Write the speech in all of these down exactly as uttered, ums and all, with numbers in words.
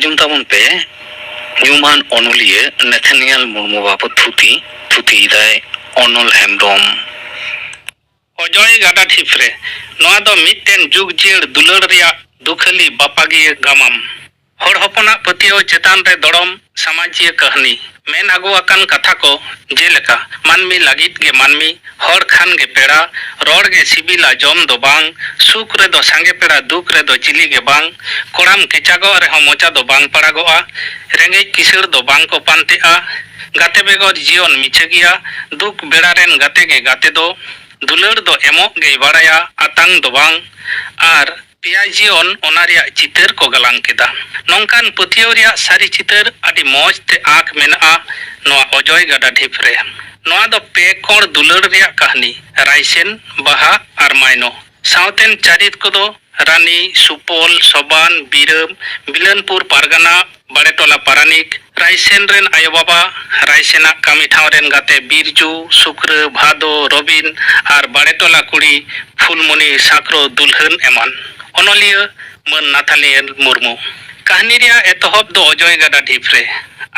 ᱟᱸᱡᱚᱢ ᱛᱟᱵᱚᱱ ᱯᱮ ᱧᱩᱢᱟᱱ ᱚᱱᱚᱞᱤᱭᱟᱹ ᱱᱮᱛᱷᱟᱱᱤᱭᱟᱞ ᱢᱩᱨᱢᱩ ᱵᱟᱵᱚᱫ ᱛᱷᱩᱛᱤ᱾ ᱛᱷᱩᱛᱤᱭᱮᱫᱟᱭ ᱚᱱᱚᱞ ᱦᱮᱢᱵᱨᱚᱢ᱾ ᱚᱡᱚᱭ ᱜᱟᱰᱟ ᱰᱷᱤᱯ ᱨᱮ᱾ ᱱᱚᱣᱟ ᱫᱚ ᱢᱤᱫᱴᱮᱱ ᱡᱩᱜᱽ ᱡᱤᱭᱟᱹᱲ ᱫᱩᱞᱟᱹᱲ ᱨᱮᱭᱟᱜ ᱫᱩᱠᱷᱟᱹᱞᱤ ᱵᱟᱯᱟᱜᱤᱭᱟᱹ ᱜᱟᱢᱟᱢ᱾ ᱦᱚᱲ ᱦᱚᱯᱚᱱᱟᱜ ᱯᱟᱹᱛᱭᱟᱹᱣ ᱪᱮᱛᱟᱱ ᱨᱮ ᱫᱚᱲᱚᱢ ᱥᱟᱢᱟᱡᱤᱭᱟᱹ ᱠᱟᱹᱦᱱᱤ᱾ ᱢᱮᱱ ᱟᱹᱜᱩ ᱟᱠᱟᱱ ᱠᱟᱛᱷᱟ ᱠᱚ, ᱡᱮᱞᱮᱠᱟ, ᱢᱟᱹᱱᱢᱤ ᱞᱟᱹᱜᱤᱫ ᱜᱮ ᱢᱟᱹᱱᱢᱤ, ᱦᱚᱲ ᱠᱷᱟᱱ ᱜᱮ ᱯᱮᱲᱟ, ᱨᱚᱲ ᱜᱮ ᱥᱤᱵᱤᱞᱟ ᱡᱚᱢ ᱫᱚ ᱵᱟᱝ, ᱥᱩᱠ ᱨᱮᱫᱚ ᱥᱟᱸᱜᱮ ᱯᱮᱲᱟ, ᱫᱩᱠ ᱨᱮᱫᱚ ᱪᱤᱞᱤ ᱜᱮ ᱵᱟᱝ, ᱠᱚᱲᱟᱢ ᱠᱮᱪᱟᱜᱚᱜ ᱨᱮᱦᱚᱸ ᱢᱚᱪᱟ ᱫᱚ ᱵᱟᱝ ᱯᱟᱲᱟᱜᱚᱜᱼᱟ, ᱨᱮᱸᱜᱮᱡ ᱠᱤᱥᱟᱹᱬ ᱫᱚ ᱵᱟᱝ ᱠᱚ ᱯᱟᱱᱛᱮᱜᱼᱟ, ᱜᱟᱛᱮ ᱵᱮᱜᱚᱨ ᱡᱤᱭᱚᱱ ᱢᱤᱪᱷᱟᱹ ᱜᱮᱭᱟ, ᱫᱩᱠ ᱵᱮᱲᱟ ᱨᱮᱱ ᱜᱟᱛᱮ ᱜᱮ ᱜᱟᱛᱮ ᱫᱚ, ᱫᱩᱞᱟᱹᱲ ᱫᱚ ᱮᱢᱚᱜ ᱜᱮᱭ ᱵᱟᱲᱟᱭᱟ, ᱟᱛᱟᱝ ᱫᱚ ᱵᱟᱝ, ᱟᱨ ᱯᱮᱭᱟ ᱡᱤᱭᱚᱱ ᱚᱱᱟ ᱨᱮᱭᱟᱜ ᱪᱤᱛᱟᱹᱨ ᱠᱚ ᱜᱟᱞᱟᱝ ᱠᱮᱫᱟ᱾ ᱱᱚᱝᱠᱟᱱ ᱯᱟᱹᱛᱭᱟᱹᱣ ᱨᱮᱭᱟᱜ ᱥᱟᱹᱨᱤ ᱪᱤᱛᱟᱹᱨ ᱟᱹᱰᱤ ᱢᱚᱡᱽ ᱛᱮ ᱟᱸᱠ ᱢᱮᱱᱟᱜᱼᱟ ᱱᱚᱣᱟ ᱚᱡᱚᱭ ᱜᱟᱰᱟ ᱰᱷᱤᱯ ᱨᱮ᱾ ᱱᱚᱣᱟ ᱫᱚ ᱯᱮ ᱠᱚᱬ ᱫᱩᱞᱟᱹᱲ ᱨᱮᱭᱟᱜ ᱠᱟᱹᱦᱱᱤ, ᱨᱟᱭᱥᱮᱱ, ᱵᱟᱦᱟ ᱟᱨ ᱢᱟᱭᱱᱚ᱾ ᱥᱟᱶᱛᱮᱱ ᱪᱟᱹᱨᱤᱛ ᱠᱚᱫᱚ ᱨᱟᱱᱤ, ᱥᱩᱯᱚᱞ, ᱥᱚᱵᱟᱱ, ᱵᱤᱨᱟᱹᱢ, ᱵᱤᱞᱟᱹᱱᱯᱩᱨ ᱯᱟᱨᱜᱟᱱᱟ, ᱵᱟᱲᱮᱴᱚᱞᱟ ᱯᱟᱨᱟᱱᱤᱠ, ᱨᱟᱭᱥᱮᱱ ᱨᱮᱱ ᱟᱭᱳᱼᱵᱟᱵᱟ, ᱨᱟᱭᱥᱮᱱᱟᱜ ᱠᱟᱹᱢᱤ ᱴᱷᱟᱶ ᱨᱮᱱ ᱜᱟᱛᱮ ᱵᱤᱨᱡᱩ, ᱥᱩᱠᱨᱟᱹ, ᱵᱷᱟᱫᱚ, ᱨᱚᱵᱤᱱ ᱟᱨ ᱵᱟᱲᱮᱴᱚᱞᱟ ᱠᱩᱲᱤ ᱯᱷᱩᱞᱢᱩᱱᱤ, ᱥᱟᱸᱠᱨᱚ, ᱫᱩᱞᱦᱟᱹᱱ ᱮᱢᱟᱱ᱾ ᱚᱱᱚᱞᱤᱭᱟᱹ ᱢᱟᱹᱱ ᱱᱟᱛᱷᱟᱱᱤᱭᱮᱞ ᱢᱩᱨᱢᱩ᱾ ᱠᱟᱹᱦᱱᱤ ᱨᱮᱭᱟᱜ ᱮᱛᱚᱦᱚᱵ ᱫᱚ ᱚᱡᱚᱭ ᱜᱟᱰᱟ ᱰᱷᱤᱯ ᱨᱮ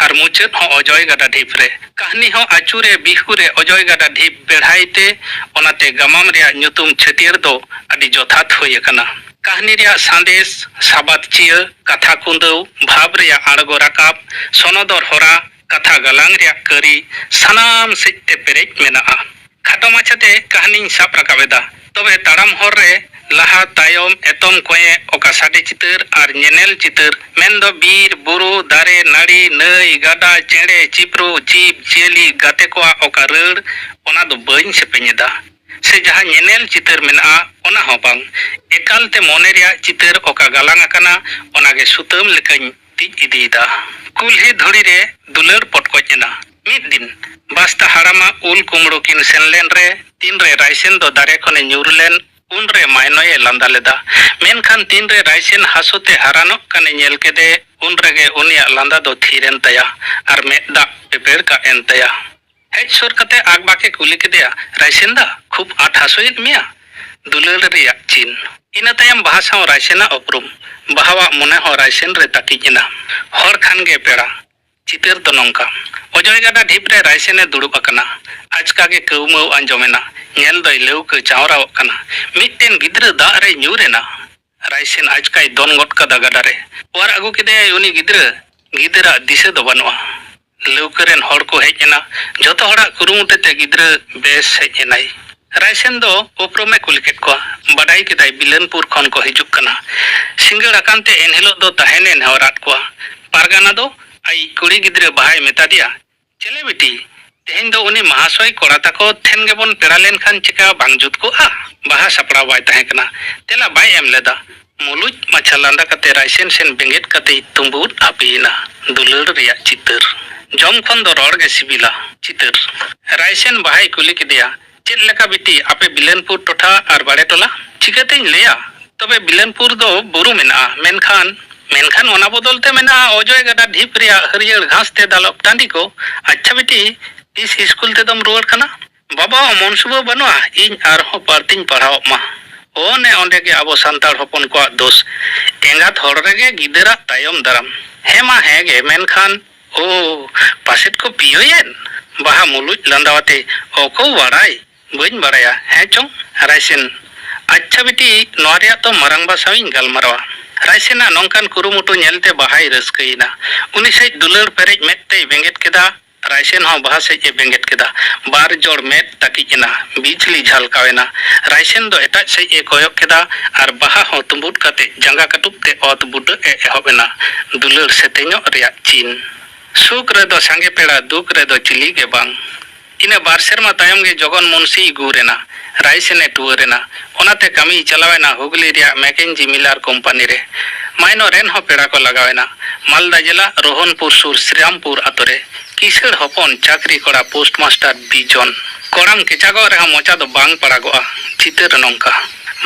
ᱟᱨ ᱢᱩᱪᱟᱹᱫ ᱦᱚᱸ ᱚᱡᱚᱭ ᱜᱟᱰᱟ ᱰᱷᱤᱯ ᱨᱮ᱾ ᱠᱟᱹᱦᱱᱤ ᱦᱚᱸ ᱟᱹᱪᱩᱨᱮ ᱵᱤᱦᱩᱨᱮ ᱚᱡᱚᱭ ᱜᱟᱰᱟ ᱰᱷᱤᱯ ᱵᱮᱲᱦᱟᱭ ᱛᱮ, ᱚᱱᱟᱛᱮ ᱜᱟᱢᱟᱢ ᱨᱮᱭᱟᱜ ᱧᱩᱛᱩᱢ ᱪᱷᱟᱹᱴᱭᱟᱹᱨ ᱫᱚ ᱟᱹᱰᱤ ᱡᱚᱛᱷᱟᱛ ᱦᱩᱭ ᱟᱠᱟᱱᱟ᱾ ᱠᱟᱹᱦᱱᱤ ᱨᱮᱭᱟᱜ ᱥᱟᱸᱫᱮᱥ, ᱥᱟᱵᱟᱫ ᱪᱤᱭᱟᱹ, ᱠᱟᱛᱷᱟ ᱠᱩᱸᱫᱟᱹᱣ, ᱵᱷᱟᱵᱽ ᱨᱮᱭᱟᱜ ᱟᱬᱜᱚ ᱨᱟᱠᱟᱵ, ᱥᱚᱱᱚᱫᱚᱨ ᱦᱚᱨᱟ, ᱠᱟᱛᱷᱟ ᱜᱟᱞᱟᱝ ᱨᱮᱭᱟᱜ ᱠᱟᱹᱨᱤ, ᱥᱟᱱᱟᱢ ᱥᱮᱫ ᱛᱮ ᱯᱮᱨᱮᱡ ᱢᱮᱱᱟᱜᱼᱟ᱾ ᱠᱷᱟᱴᱚ ᱢᱟᱪᱷᱟᱛᱮ ᱠᱟᱹᱦᱱᱤᱧ ᱥᱟᱵ ᱨᱟᱠᱟᱵ ᱮᱫᱟ᱾ ᱛᱚᱵᱮ ᱛᱟᱲᱟᱢ ᱦᱚᱨ ᱨᱮ ᱞᱟᱦᱟ ᱛᱟᱭᱚᱢ ᱮᱛᱚᱢ ᱠᱚᱸᱭᱮ ᱚᱠᱟ ᱥᱟᱰᱮ ᱪᱤᱛᱟᱹᱨ ᱟᱨ ᱧᱮᱱᱮᱞ ᱪᱤᱛᱟᱹᱨ, ᱢᱮᱱᱫᱚ ᱵᱤᱨ, ᱵᱩᱨᱩ, ᱫᱟᱨᱮ, ᱱᱟᱹᱲᱤ, ᱱᱟᱹᱭ, ᱜᱟᱰᱟ, ᱪᱮᱬᱮ, ᱪᱤᱯᱨᱩ, ᱡᱤᱵᱽ, ᱡᱤᱭᱟᱹᱞᱤ, ᱜᱟᱛᱮ ᱠᱚᱣᱟᱜ ᱚᱠᱟ ᱨᱟᱹᱲ, ᱚᱱᱟ ᱫᱚ ᱵᱟᱹᱧ ᱥᱮᱯᱮᱧ ᱮᱫᱟ᱾ ᱥᱮ ᱡᱟᱦᱟᱸ ᱧᱮᱱᱮᱞ ᱪᱤᱛᱟᱹᱨ ᱢᱮᱱᱟᱜᱼᱟ, ᱚᱱᱟ ᱦᱚᱸ ᱵᱟᱝ᱾ ᱮᱠᱟᱞᱛᱮ ᱢᱚᱱᱮ ᱨᱮᱭᱟᱜ ᱪᱤᱛᱟᱹᱨ ᱚᱠᱟ ᱜᱟᱞᱟᱝ ᱟᱠᱟᱱᱟ, ᱚᱱᱟᱜᱮ ᱥᱩᱛᱟᱹᱢ ᱞᱮᱠᱟᱧ ᱛᱤᱡ ᱤᱫᱤᱭᱮᱫᱟ᱾ ᱠᱩᱞᱦᱤ ᱫᱷᱩᱲᱤ ᱨᱮ ᱫᱩᱞᱟᱹᱲ ᱯᱚᱴᱠᱚᱡ ᱮᱱᱟ᱾ ᱢᱤᱫ ᱫᱤᱱ ᱵᱟᱥᱛᱟ ᱦᱟᱲᱟᱢᱟᱜ ᱩᱞ ᱠᱩᱢᱲᱩ ᱠᱤᱱ ᱥᱮᱱ ᱞᱮᱱ ᱨᱮ, ᱛᱤᱱᱨᱮ ᱨᱟᱭᱥᱮᱱ ᱫᱚ ᱫᱟᱨᱮ ᱠᱷᱚᱱᱮ ᱧᱩᱨ ᱞᱮᱱ, ᱩᱱᱨᱮ ᱢᱟᱭᱱᱚᱭᱮ ᱞᱟᱸᱫᱟ ᱞᱮᱫᱟ᱾ ᱢᱮᱱᱠᱷᱟᱱ ᱛᱤᱱᱨᱮ ᱨᱟᱭᱥᱮᱱ ᱦᱟᱹᱥᱩ ᱛᱮ ᱦᱟᱨᱟᱱᱚᱜ ᱠᱟᱱᱮ ᱧᱮᱞ ᱠᱮᱫᱮ, ᱩᱱ ᱨᱮᱜᱮ ᱩᱱᱤᱭᱟᱜ ᱞᱟᱸᱫᱟ ᱫᱚ ᱛᱷᱤᱨ ᱮᱱ ᱛᱟᱭᱟ ᱟᱨ ᱢᱮᱫ ᱫᱟᱜ ᱯᱮᱯᱮᱲ ᱠᱟᱜ ᱮᱱ ᱛᱟᱭᱟ᱾ ᱦᱮᱡ ᱥᱩᱨ ᱠᱟᱛᱮ ᱟᱠᱵᱟᱠᱮ ᱠᱩᱞᱤ ᱠᱮᱫᱮᱭᱟ, "ᱨᱟᱭᱥᱮᱱ ᱫᱟ, ᱠᱷᱩᱵ ᱟᱸᱴ ᱦᱟᱹᱥᱩᱭᱮᱫ ᱢᱮᱭᱟ?" ᱫᱩᱞᱟᱹᱲ ᱨᱮᱭᱟᱜ ᱪᱤᱱ᱾ ᱤᱱᱟᱹ ᱛᱟᱭᱚᱢ ᱵᱟᱦᱟ ᱥᱟᱶ ᱨᱟᱭᱥᱮᱱᱟᱜ ᱩᱯᱨᱩᱢ᱾ ᱵᱟᱦᱟᱣᱟᱜ ᱢᱚᱱᱮ ᱦᱚᱸ ᱨᱟᱭᱥᱮᱱ ᱨᱮ ᱛᱟᱹᱠᱤᱡ ᱮᱱᱟ᱾ ᱦᱚᱲ ᱠᱷᱟᱱ ᱜᱮ ᱯᱮᱲᱟ᱾ ᱪᱤᱛᱟᱹᱨ ᱫᱚ ᱱᱚᱝᱠᱟ: ᱚᱡᱚᱭ ᱜᱟᱰᱟ ᱰᱷᱤᱯ ᱨᱮ ᱨᱟᱭᱥᱮᱱᱮ ᱫᱩᱲᱩᱵ ᱟᱠᱟᱱᱟ᱾ ᱟᱪᱠᱟ ᱜᱮ ᱠᱟᱹᱣᱢᱟᱹᱣ ᱟᱸᱡᱚᱢ ᱮᱱᱟ᱾ ᱧᱮᱞ ᱫᱚᱭ ᱞᱟᱹᱣᱠᱟᱹ ᱪᱟᱣᱨᱟᱣᱚᱜ ᱠᱟᱱᱟ᱾ ᱢᱤᱫᱴᱮᱱ ᱜᱤᱫᱽᱨᱟᱹ ᱫᱟᱜ ᱨᱮᱭ ᱧᱩᱨ ᱮᱱᱟ᱾ ᱨᱟᱭᱥᱮᱱ ᱟᱪᱠᱟᱭ ᱫᱚᱱ ᱜᱚᱫ ᱠᱟᱫᱟ ᱜᱟᱰᱟ ᱨᱮ᱾ ᱚᱣᱟᱨ ᱟᱹᱜᱩ ᱠᱮᱫᱮᱭᱟᱭ ᱩᱱᱤ ᱜᱤᱫᱽᱨᱟᱹ᱾ ᱜᱤᱫᱟᱹᱨᱟᱜ ᱫᱤᱥᱟᱹ ᱫᱚ ᱵᱟᱹᱱᱩᱜᱼᱟ᱾ ᱞᱟᱹᱣᱠᱟᱹ ᱨᱮᱱ ᱦᱚᱲ ᱠᱚ ᱦᱮᱡ ᱮᱱᱟ᱾ ᱡᱷᱚᱛᱚ ᱦᱚᱲᱟᱜ ᱠᱩᱨᱩᱢᱩᱴᱩ ᱛᱮ ᱜᱤᱫᱽᱨᱟᱹ ᱵᱮᱥ ᱦᱮᱡ ᱮᱱᱟᱭ᱾ ᱨᱟᱭᱥᱮᱱ ᱫᱚ ᱩᱯᱨᱩᱢᱮ ᱠᱩᱞᱤ ᱠᱮᱫ ᱠᱚᱣᱟ᱾ ᱵᱟᱰᱟᱭ ᱠᱮᱫᱟᱭ ᱵᱤᱞᱟᱹᱱᱯᱩᱨ ᱠᱷᱚᱱ ᱠᱚ ᱦᱤᱡᱩᱜ ᱠᱟᱱᱟ᱾ ᱥᱤᱸᱜᱟᱹᱲ ᱟᱠᱟᱱ ᱛᱮ ᱮᱱᱦᱤᱞᱳᱜ ᱫᱚ ᱛᱟᱦᱮᱱᱮ ᱱᱮᱦᱚᱨᱟᱫ ᱠᱚᱣᱟ᱾ ᱯᱟᱨᱜᱟᱱᱟ ᱫᱚ ᱟᱡ ᱠᱩᱲᱤ ᱜᱤᱫᱽᱨᱟᱹ ᱵᱟᱦᱟᱭ ᱢᱮᱛᱟ ᱫᱮᱭᱟ, "ᱪᱮᱞᱮ ᱵᱤᱴᱤ, ᱛᱮᱦᱮᱧ ᱫᱚ ᱩᱱᱤ ᱢᱟᱦᱟᱥᱚᱭ ᱠᱚᱲᱟ ᱛᱟᱠᱚ ᱴᱷᱮᱱ ᱜᱮᱵᱚᱱ ᱯᱮᱲᱟ ᱞᱮᱱᱠᱷᱟᱱ ᱪᱮᱠᱟ ᱵᱟᱝ ᱡᱩᱛ ᱠᱚᱜᱼᱟ?" ᱵᱟᱦᱟ ᱥᱟᱯᱲᱟᱣ ᱵᱟᱭ ᱛᱟᱦᱮᱸ ᱠᱟᱱᱟ᱾ ᱛᱮᱞᱟ ᱵᱟᱭ ᱮᱢ ᱞᱮᱫᱟ᱾ ᱢᱩᱞᱩᱡ ᱢᱟᱪᱷᱟ ᱞᱟᱸᱫᱟ ᱠᱟᱛᱮ ᱨᱟᱭᱥᱮᱱ ᱥᱮᱱ ᱵᱮᱸᱜᱮᱫ ᱠᱟᱛᱮᱭ ᱛᱩᱸᱵᱩᱫ ᱦᱟᱹᱯᱤᱭᱮᱱᱟ᱾ ᱫᱩᱞᱟᱹᱲ ᱨᱮᱭᱟᱜ ᱪᱤᱛᱟᱹᱨ᱾ ᱡᱚᱢ ᱠᱷᱚᱱ ᱫᱚ ᱨᱚᱲ ᱜᱮ ᱥᱤᱵᱤᱞᱟ᱾ ᱪᱤᱛᱟᱹᱨ᱾ ᱨᱟᱭᱥᱮᱱ ᱵᱟᱦᱟᱭ ᱠᱩᱞᱤ ᱠᱮᱫᱮᱭᱟ, "ᱪᱮᱫ ᱞᱮᱠᱟ ᱵᱤᱴᱤ, ᱟᱯᱮ ᱵᱤᱞᱟᱹᱱᱯᱩᱨ ᱴᱚᱴᱷᱟ ᱟᱨ ᱵᱟᱲᱮ ᱴᱚᱞᱟ?" "ᱪᱤᱠᱟᱹᱛᱤᱧ ᱞᱟᱹᱭᱟ? ᱛᱚᱵᱮ ᱵᱤᱞᱟᱹᱱᱯᱩᱨ ᱫᱚ ᱵᱩᱨᱩ ᱢᱮᱱᱟᱜᱼᱟ, ᱢᱮᱱᱠᱷᱟᱱ, ᱢᱮᱱᱠᱷᱟᱱ ᱚᱱᱟ ᱵᱚᱫᱚᱞ ᱛᱮ ᱢᱮᱱᱟᱜᱼᱟ ᱚᱡᱚᱭ ᱜᱟᱰᱟ ᱰᱷᱤᱯ ᱨᱮᱭᱟᱜ ᱦᱟᱹᱨᱭᱟᱹᱲ ᱜᱷᱟᱥ ᱛᱮ ᱫᱟᱞᱚᱵ ᱴᱟᱺᱰᱤ ᱠᱚ᱾ ᱟᱪᱪᱷᱟ ᱵᱤᱴᱤ, ᱛᱤᱥ ᱤᱥᱠᱩᱞ ᱛᱮᱫᱚᱢ ᱨᱩᱣᱟᱹᱲ ᱠᱟᱱᱟ?" "ᱵᱟᱵᱟ, ᱢᱚᱱ ᱥᱩᱵᱟᱹ ᱵᱟᱹᱱᱩᱜᱼᱟ, ᱤᱧ ᱟᱨᱦᱚᱸ ᱵᱟᱹᱲᱛᱤᱧ ᱯᱟᱲᱦᱟᱣᱚᱜ ᱢᱟ᱾" ᱚᱱᱮ ᱚᱸᱰᱮ ᱜᱮ ᱟᱵᱚ ᱥᱟᱱᱛᱟᱲ ᱦᱚᱯᱚᱱ ᱠᱚᱣᱟᱜ ᱫᱳᱥ᱾ ᱮᱸᱜᱟᱛ ᱦᱚᱲ ᱨᱮᱜᱮ ᱜᱤᱫᱟᱹᱨᱟᱜ ᱛᱟᱭᱚᱢ ᱫᱟᱨᱟᱢ᱾ ᱦᱮᱸ ᱢᱟ ᱦᱮᱸ ᱜᱮ, ᱢᱮᱱᱠᱷᱟᱱ, ᱳ, ᱯᱟᱥᱮᱫ ᱠᱚ ᱯᱤᱭᱳᱭᱮᱱ? ᱵᱟᱦᱟ ᱢᱩᱞᱩᱡ ᱞᱟᱸᱫᱟᱣᱟᱛᱮ, ᱚᱠᱚ ᱵᱟᱲᱟᱭ, ᱵᱟᱹᱧ ᱵᱟᱲᱟᱭᱟ᱾ ᱦᱮᱸ ᱪᱚᱝ, ᱨᱟᱭᱥᱮᱱ᱾ ᱟᱪᱪᱷᱟ ᱵᱤᱴᱤ, ᱱᱚᱣᱟ ᱨᱮᱭᱟᱜ ᱛᱚ ᱢᱟᱨᱟᱝᱵᱟ ᱥᱟᱶ ᱤᱧ ᱜᱟᱞᱢᱟᱨᱟᱣᱟ᱾ ᱨᱟᱭᱥᱮᱱᱟᱜ ᱱᱚᱝᱠᱟᱱ ᱠᱩᱨᱩᱢᱩᱴᱩ ᱧᱮᱞᱛᱮ ᱵᱟᱦᱟᱭ ᱨᱟᱹᱥᱠᱟᱹᱭᱮᱱᱟ᱾ ᱩᱱᱤ ᱥᱮᱡ ᱫᱩᱞᱟᱹᱲ ᱯᱮᱨᱮᱡ ᱢᱮᱫ ᱛᱮᱭ ᱵᱮᱸᱜᱮᱫ ᱠᱮᱫᱟ᱾ ᱨᱟᱭᱥᱮᱱ ᱦᱚᱸ ᱵᱟᱦᱟ ᱥᱮᱡ ᱮ ᱵᱮᱸᱜᱮᱫ ᱠᱮᱫᱟ᱾ ᱵᱟᱨ ᱡᱚᱲ ᱢᱮᱫ ᱛᱟᱹᱠᱤᱡ ᱮᱱᱟ᱾ ᱵᱤᱡᱽᱞᱤ ᱡᱷᱟᱞᱠᱟᱣ ᱮᱱᱟ᱾ ᱨᱟᱭᱥᱮᱱ ᱫᱚ ᱮᱴᱟᱜ ᱥᱮᱡ ᱮ ᱠᱚᱭᱚᱜ ᱠᱮᱫᱟ ᱟᱨ ᱵᱟᱦᱟ ᱦᱚᱸ ᱛᱩᱸᱵᱩᱫ ᱠᱟᱛᱮ ᱡᱟᱸᱜᱟ ᱠᱟᱹᱴᱩᱵ ᱛᱮ ᱚᱛ ᱵᱩᱴᱟᱹᱜ ᱮ ᱮᱦᱚᱵ ᱮᱱᱟ᱾ ᱫᱩᱞᱟᱹᱲ ᱥᱮᱛᱮᱧᱚᱜ ᱨᱮᱭᱟᱜ ᱪᱤᱱ᱾ ᱥᱩᱠ ᱨᱮᱫᱚ ᱥᱟᱸᱜᱮ ᱯᱮᱲᱟ, ᱫᱩᱠ ᱨᱮᱫᱚ ᱪᱤᱞᱤ ᱜᱮ ᱵᱟᱝ᱾ ᱤᱱᱟᱹ ᱵᱟᱨ ᱥᱮᱨᱢᱟ ᱛᱟᱭᱚᱢ ᱜᱮ ᱡᱚᱜᱚᱱ ᱢᱩᱱᱥᱤᱭ ᱜᱩᱨ ᱮᱱᱟ᱾ ᱨᱟᱭᱥᱮᱱ ᱮ ᱴᱩᱣᱟᱹᱨ ᱮᱱᱟ᱾ ᱚᱱᱟᱛᱮ ᱠᱟᱹᱢᱤᱭ ᱪᱟᱞᱟᱣ ᱮᱱᱟ ᱦᱩᱜᱽᱞᱤ ᱨᱮᱭᱟᱜ ᱢᱮᱠᱮᱱᱡᱤ ᱢᱤᱞᱟᱨ ᱠᱳᱢᱯᱟᱱᱤ ᱨᱮ᱾ ᱢᱟᱭᱱᱚ ᱨᱮᱱ ᱦᱚᱸ ᱯᱮᱲᱟ ᱠᱚ ᱞᱟᱜᱟᱣ ᱮᱱᱟ᱾ ᱢᱟᱞᱫᱟ ᱡᱮᱞᱟ ᱨᱳᱦᱚᱱᱯᱩᱨ ᱥᱩᱨ ᱥᱨᱤᱨᱟᱢᱯᱩᱨ ᱟᱛᱳ ᱨᱮ ᱠᱤᱥᱟᱹᱲ ᱦᱚᱯᱚᱱ ᱪᱟᱹᱠᱨᱤ ᱠᱚᱲᱟ ᱯᱳᱥᱴ ᱢᱟᱥᱴᱟᱨ ᱵᱤᱡᱚᱱ᱾ ᱠᱚᱲᱟᱢ ᱠᱮᱪᱟᱜᱚᱜ ᱨᱮᱦᱚᱸ ᱢᱚᱪᱟ ᱫᱚ ᱵᱟᱝ ᱯᱟᱲᱟᱜᱚᱜᱼᱟ᱾ ᱪᱤᱛᱟᱹᱨ ᱱᱚᱝᱠᱟ: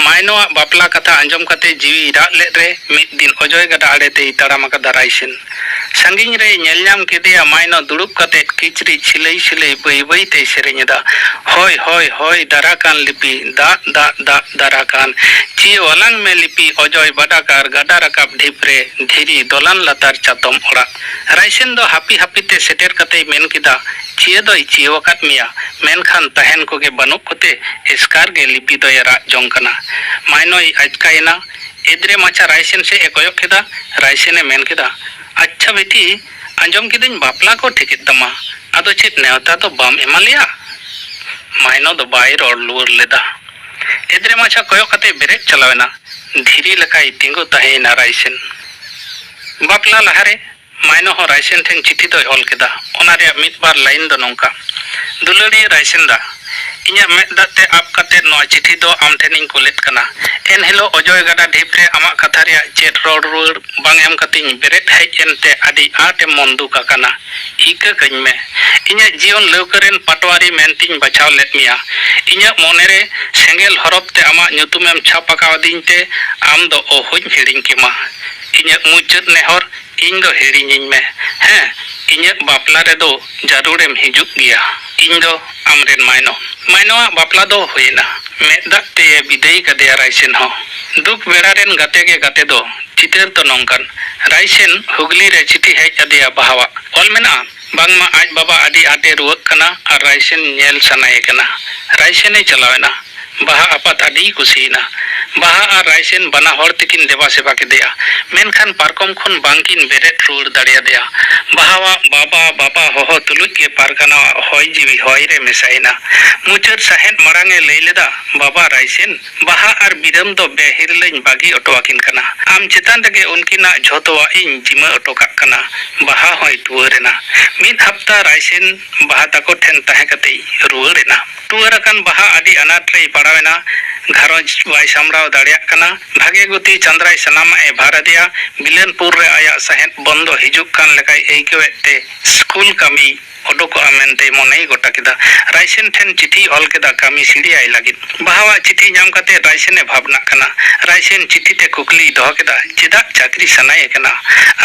ᱢᱟᱭᱱᱚᱣᱟᱜ ᱵᱟᱯᱞᱟ ᱠᱟᱛᱷᱟ ᱟᱸᱡᱚᱢ ᱠᱟᱛᱮ ᱡᱤᱣᱤᱭ ᱨᱟᱜ ᱞᱮᱫ ᱨᱮ ᱢᱤᱫ ᱫᱤᱱ ᱚᱡᱚᱭ ᱜᱟᱰᱟ ᱟᱲᱮ ᱛᱮᱭ ᱛᱟᱲᱟᱢ ᱟᱠᱟᱫᱟ ᱨᱟᱭᱥᱮᱱ᱾ ᱥᱟᱺᱜᱤᱧ ᱨᱮᱭ ᱧᱮᱞ ᱧᱟᱢ ᱠᱮᱫᱮᱭᱟ ᱢᱟᱭᱱᱚ ᱫᱩᱲᱩᱵ ᱠᱟᱛᱮ ᱠᱤᱪᱨᱤᱡ ᱥᱤᱞᱟᱹᱭ ᱥᱤᱞᱟᱹᱭ ᱵᱟᱹᱭ ᱵᱟᱹᱭ ᱛᱮᱭ ᱥᱮᱨᱮᱧ ᱮᱫᱟ᱾ ᱦᱚᱭ, ᱦᱚᱭ, ᱦᱚᱭ, ᱫᱟᱨᱟ ᱠᱟᱱ ᱞᱤᱯᱤ, ᱫᱟᱜ, ᱫᱟᱜ, ᱫᱟᱜ, ᱫᱟᱨᱟ ᱠᱟᱱ᱾ ᱪᱤᱭᱟᱹ ᱣᱟᱞᱟᱝ ᱢᱮ ᱞᱤᱯᱤ, ᱚᱡᱚᱭ ᱵᱟᱰᱟᱠᱟᱨ, ᱜᱟᱰᱟ ᱨᱟᱠᱟᱵ ᱰᱷᱤᱯ ᱨᱮ, ᱫᱷᱤᱨᱤ ᱫᱚᱞᱟᱱ ᱞᱟᱛᱟᱨ ᱪᱟᱛᱚᱢ ᱚᱲᱟᱜ᱾ ᱨᱟᱭᱥᱮᱱ ᱫᱚ ᱦᱟᱹᱯᱤ ᱦᱟᱹᱯᱤ ᱛᱮ ᱥᱮᱴᱮᱨ ᱠᱟᱛᱮᱭ ᱢᱮᱱ ᱠᱮᱫᱟ, ᱪᱤᱭᱟᱹ ᱫᱚᱭ ᱪᱤᱭᱟᱹᱣ ᱟᱠᱟᱫ ᱢᱮᱭᱟ, ᱢᱮᱱᱠᱷᱟᱱ ᱛᱟᱦᱮᱱ ᱠᱚᱜᱮ ᱵᱟᱹᱱᱩᱜ ᱠᱚᱛᱮ ᱮᱥᱠᱟᱨ ᱜᱮ ᱞᱤᱯᱤ ᱫᱚᱭ ᱨᱟᱜ ᱡᱚᱝ ᱠᱟᱱᱟ᱾ ᱢᱟᱭᱱᱚᱭ ᱟᱪᱠᱟᱭᱮᱱᱟ᱾ ᱮᱫᱽᱨᱮ ᱢᱟᱪᱷᱟ ᱨᱟᱭᱥᱮᱱ ᱥᱮᱫ ᱮ ᱠᱚᱭᱚᱜ ᱠᱮᱫᱟ᱾ ᱨᱟᱭᱥᱮᱱ ᱮ ᱢᱮᱱ ᱠᱮᱫᱟ, ᱟᱪᱪᱷᱟ ᱵᱤᱴᱤ, ᱟᱸᱡᱚᱢ ᱠᱤᱫᱟᱹᱧ ᱵᱟᱯᱞᱟ ᱠᱚ ᱴᱷᱤᱠᱮᱫ ᱛᱟᱢᱟ, ᱟᱫᱚ ᱪᱮᱫ ᱱᱮᱣᱛᱟ ᱫᱚ ᱵᱟᱢ ᱮᱢᱟ ᱞᱮᱭᱟ? ᱢᱟᱭᱱᱚ ᱫᱚ ᱵᱟᱭ ᱨᱚᱲ ᱞᱩᱣᱟᱹᱨ ᱞᱮᱫᱟ᱾ ᱮᱫᱽᱨᱮ ᱢᱟᱪᱷᱟ ᱠᱚᱭᱚᱜ ᱠᱟᱛᱮ ᱵᱮᱨᱮᱫ ᱪᱟᱞᱟᱣ ᱮᱱᱟ᱾ ᱫᱷᱤᱨᱤ ᱞᱮᱠᱟᱭ ᱛᱤᱸᱜᱩ ᱛᱟᱦᱮᱸᱭᱮᱱᱟ ᱨᱟᱭᱥᱮᱱ᱾ ᱵᱟᱯᱞᱟ ᱞᱟᱦᱟᱨᱮ ᱢᱟᱭᱱᱚ ᱦᱚᱸ ᱨᱟᱭᱥᱮᱱ ᱴᱷᱮᱱ ᱪᱤᱴᱷᱤ ᱫᱚᱭ ᱚᱞ ᱠᱮᱫᱟ᱾ ᱚᱱᱟ ᱨᱮᱭᱟᱜ ᱢᱤᱫ ᱵᱟᱨ ᱞᱟᱭᱤᱱ ᱫᱚ ᱱᱚᱝᱠᱟ, ᱫᱩᱞᱟᱹᱲᱤᱭᱟᱹ ᱨᱟᱭᱥᱮᱱ ᱫᱟ, ᱤᱧᱟᱹᱜ ᱢᱮᱫ ᱫᱟᱜ ᱛᱮ ᱟᱵ ᱠᱟᱛᱮ ᱱᱚᱣᱟ ᱪᱤᱴᱷᱤ ᱫᱚ ᱟᱢ ᱴᱷᱮᱱᱤᱧ ᱠᱩᱞᱮᱫ ᱠᱟᱱᱟ᱾ ᱮᱱᱦᱤᱞᱳᱜ ᱚᱡᱚᱭ ᱜᱟᱰᱟ ᱰᱷᱤᱯ ᱨᱮ ᱟᱢᱟᱜ ᱠᱟᱛᱷᱟ ᱨᱮᱭᱟᱜ ᱪᱮᱫ ᱨᱚᱲ ᱨᱩᱣᱟᱹᱲ ᱵᱟᱝ ᱮᱢ ᱠᱟᱛᱮᱧ ᱵᱮᱨᱮᱫ ᱦᱮᱡ ᱮᱱᱛᱮ ᱟᱹᱰᱤ ᱟᱸᱴ ᱮᱢ ᱢᱚᱱ ᱫᱩᱠ ᱟᱠᱟᱱᱟ᱾ ᱤᱠᱟᱹ ᱠᱟᱹᱧ ᱢᱮ᱾ ᱤᱧᱟᱹᱜ ᱡᱤᱭᱚᱱ ᱞᱟᱹᱣᱠᱟᱹ ᱨᱮᱱ ᱯᱟᱴᱣᱟᱨᱤ ᱢᱮᱱᱛᱤᱧ ᱵᱟᱪᱷᱟᱣ ᱞᱮᱫ ᱢᱮᱭᱟ᱾ ᱤᱧᱟᱹᱜ ᱢᱚᱱᱮᱨᱮ ᱥᱮᱸᱜᱮᱞ ᱦᱚᱨᱚᱯ ᱛᱮ ᱟᱢᱟᱜ ᱧᱩᱛᱩᱢᱮᱢ ᱪᱷᱟᱯ ᱟᱠᱟᱣᱟᱫᱤᱧ ᱛᱮ ᱟᱢ ᱫᱚ ᱚᱦᱚᱧ ᱦᱤᱲᱤᱧ ᱠᱮᱢᱟ᱾ ᱤᱧᱟᱹᱜ ᱢᱩᱪᱟᱹᱫ ᱱᱮᱦᱚᱨ, ᱤᱧ ᱫᱚ ᱦᱤᱲᱤᱧᱤᱧ ᱢᱮ᱾ ᱦᱮᱸ, ᱤᱧᱟᱹᱜ ᱵᱟᱯᱞᱟ ᱨᱮᱫᱚ ᱡᱟᱹᱨᱩᱲᱮᱢ ᱦᱤᱡᱩᱜ ᱜᱮᱭᱟ᱾ ᱤᱧ ᱫᱚ ᱟᱢᱨᱮᱱ ᱢᱟᱭᱱᱚ᱾ ᱢᱟᱭᱱᱚᱣᱟᱜ ᱵᱟᱯᱞᱟ ᱫᱚ ᱦᱩᱭᱮᱱᱟ᱾ ᱢᱮᱫ ᱫᱟᱜ ᱛᱮᱭᱮ ᱵᱤᱫᱟᱹᱭ ᱠᱟᱫᱮᱭᱟ ᱨᱟᱭᱥᱮᱱ ᱦᱚᱸ᱾ ᱫᱩᱠ ᱵᱮᱲᱟ ᱨᱮᱱ ᱜᱟᱛᱮ ᱜᱮ ᱜᱟᱛᱮ ᱫᱚ᱾ ᱪᱤᱛᱟᱹᱨ ᱫᱚ ᱱᱚᱝᱠᱟᱱ, ᱨᱟᱭᱥᱮᱱ ᱦᱩᱜᱽᱞᱤ ᱨᱮ ᱪᱤᱴᱷᱤ ᱦᱮᱡ ᱟᱫᱮᱭᱟ ᱵᱟᱦᱟᱣᱟᱜ᱾ ᱚᱞ ᱢᱮᱱᱟᱜᱼᱟ, ᱵᱟᱝᱢᱟ ᱟᱡ ᱵᱟᱵᱟ ᱟᱹᱰᱤ ᱟᱸᱴᱮ ᱨᱩᱣᱟᱹᱜ ᱠᱟᱱᱟ ᱟᱨ ᱨᱟᱭᱥᱮᱱ ᱧᱮᱞ ᱥᱟᱱᱟᱭᱮ ᱠᱟᱱᱟ᱾ ᱨᱟᱭᱥᱮᱱᱮ ᱪᱟᱞᱟᱣ ᱮᱱᱟ᱾ ᱵᱟᱦᱟ ᱟᱯᱟᱛ ᱟᱹᱰᱤᱭ ᱠᱩᱥᱤᱭᱮᱱᱟ᱾ ᱵᱟᱦᱟ ᱟᱨ ᱨᱟᱭᱥᱮᱱ ᱵᱟᱱᱟ ᱦᱚᱲ ᱛᱮᱠᱤᱱ ᱫᱮᱵᱟ ᱥᱮᱵᱟ ᱠᱮᱫᱮᱭᱟ, ᱢᱮᱱᱠᱷᱟᱱ ᱯᱟᱨᱠᱚᱢ ᱠᱷᱚᱱ ᱵᱟᱝᱠᱤᱱ ᱵᱮᱨᱮᱫ ᱨᱩᱣᱟᱹᱲ ᱫᱟᱲᱮᱭᱟᱫᱮᱭᱟ᱾ ᱵᱟᱦᱟᱣᱟᱜ ᱵᱟᱵᱟ, ᱵᱟᱵᱟ ᱦᱚᱦᱚ ᱛᱩᱞᱩᱡ ᱜᱮ ᱯᱟᱨᱜᱟᱱᱟᱣᱟᱜ ᱦᱚᱭ ᱡᱤᱣᱤ ᱦᱚᱭ ᱨᱮ ᱢᱮᱥᱟᱭᱮᱱᱟ᱾ ᱢᱩᱪᱟᱹᱫ ᱥᱟᱦᱮᱫ ᱢᱟᱲᱟᱝ ᱮ ᱞᱟᱹᱭ ᱞᱮᱫᱟ, ᱵᱟᱵᱟ ᱨᱟᱭᱥᱮᱱ, ᱵᱟᱦᱟ ᱟᱨ ᱵᱤᱨᱟᱹᱢ ᱫᱚ ᱵᱮᱦᱤᱨᱞᱟᱹᱧ ᱵᱟᱹᱜᱤ ᱚᱴᱚ ᱟᱹᱠᱤᱱ ᱠᱟᱱᱟ᱾ ᱟᱢ ᱪᱮᱛᱟᱱ ᱨᱮᱜᱮ ᱩᱱᱠᱤᱱᱟᱜ ᱡᱷᱚᱛᱚᱣᱟᱜ ᱤᱧ ᱡᱤᱢᱟᱹ ᱚᱴᱚ ᱠᱟᱜ ᱠᱟᱱᱟ᱾ ᱵᱟᱦᱟ ᱦᱚᱸᱭ ᱴᱩᱣᱟᱹᱨ ᱮᱱᱟ᱾ ᱢᱤᱫ ᱦᱟᱯᱛᱟ ᱨᱟᱭᱥᱮᱱ ᱵᱟᱦᱟ ᱛᱟᱠᱚ ᱴᱷᱮᱱ ᱛᱟᱦᱮᱸ ᱠᱟᱛᱮᱭ ᱨᱩᱣᱟᱹᱲ ᱮᱱᱟ᱾ ᱴᱩᱣᱟᱹᱨ ᱟᱠᱟᱱ ᱵᱟᱦᱟ ᱟᱹᱰᱤ ᱟᱱᱟᱴ ᱨᱮᱭ ᱯᱟᱲᱟᱣ ᱮᱱᱟ᱾ ᱜᱷᱟᱨᱚᱸᱡᱽ ᱵᱟᱭ ᱥᱟᱢᱵᱲᱟᱣ ᱫᱟᱲᱮᱭᱟᱜ ᱠᱟᱱᱟ᱾ ᱵᱷᱟᱜᱮ ᱜᱩᱛᱤ ᱪᱟᱸᱫᱽᱨᱟᱭ ᱥᱟᱱᱟᱢᱟᱜ ᱮ ᱵᱷᱟᱨ ᱟᱫᱮᱭᱟ᱾ ᱵᱤᱞᱟᱹᱱᱯᱩᱨ ᱨᱮ ᱟᱭᱟᱜ ᱥᱟᱦᱮᱫ ᱵᱚᱱᱫᱚ ᱦᱤᱡᱩᱜ ᱠᱟᱱ ᱞᱮᱠᱟᱭ ᱟᱹᱭᱠᱟᱹᱣᱮᱫ ᱛᱮ ᱥᱠᱩᱞ ᱠᱟᱹᱢᱤ ᱚᱰᱚᱠᱚᱜᱼᱟ ᱢᱮᱱᱛᱮ ᱢᱚᱱᱮᱭ ᱜᱚᱴᱟ ᱠᱮᱫᱟ᱾ ᱨᱟᱭᱥᱮᱱ ᱴᱷᱮᱱ ᱪᱤᱴᱷᱤᱭ ᱚᱞ ᱠᱮᱫᱟ ᱠᱟᱹᱢᱤ ᱥᱤᱲᱤᱭᱟᱭ ᱞᱟᱹᱜᱤᱫ᱾ ᱵᱟᱦᱟᱣᱟᱜ ᱪᱤᱴᱷᱤ ᱧᱟᱢ ᱠᱟᱛᱮ ᱨᱟᱭᱥᱮᱱᱮ ᱵᱷᱟᱵᱽᱱᱟᱜ ᱠᱟᱱᱟ᱾ ᱨᱟᱭᱥᱮᱱ ᱪᱤᱴᱷᱤ ᱛᱮ ᱠᱩᱠᱞᱤᱭ ᱫᱚᱦᱚ ᱠᱮᱫᱟ, ᱪᱮᱫᱟᱜ ᱪᱟᱹᱠᱨᱤ ᱥᱟᱱᱟᱭᱮ ᱠᱟᱱᱟ?